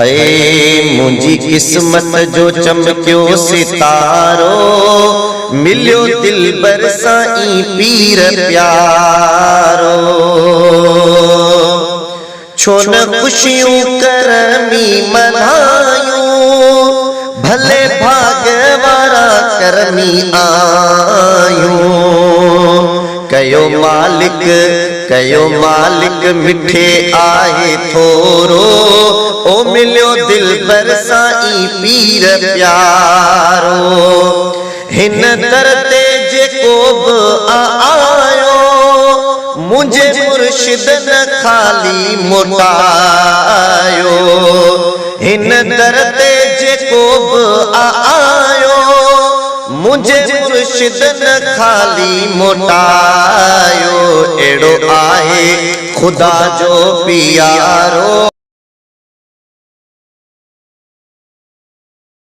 هي منهنجي قسمت جو چمڪيو ستارو، مليو دلبر سائين پير پيارو. ڇو نه خوشيون ڪرمي ملهايون، ڀلي ڀاڳ وارا ڪرمي آهيون. ڪيو مالڪ ڪيو مالڪ مٺي آهي ٿورو، او مليو دلبر سائين پير پيارو. هن در تي جيڪو به آيو، منهنجي مرشد نه خالي موٽايو. هن در تي جيڪو به آيو، منهنجي مرشد نه خالي موٽايو. اهڙو آهي خدا جو پيارو.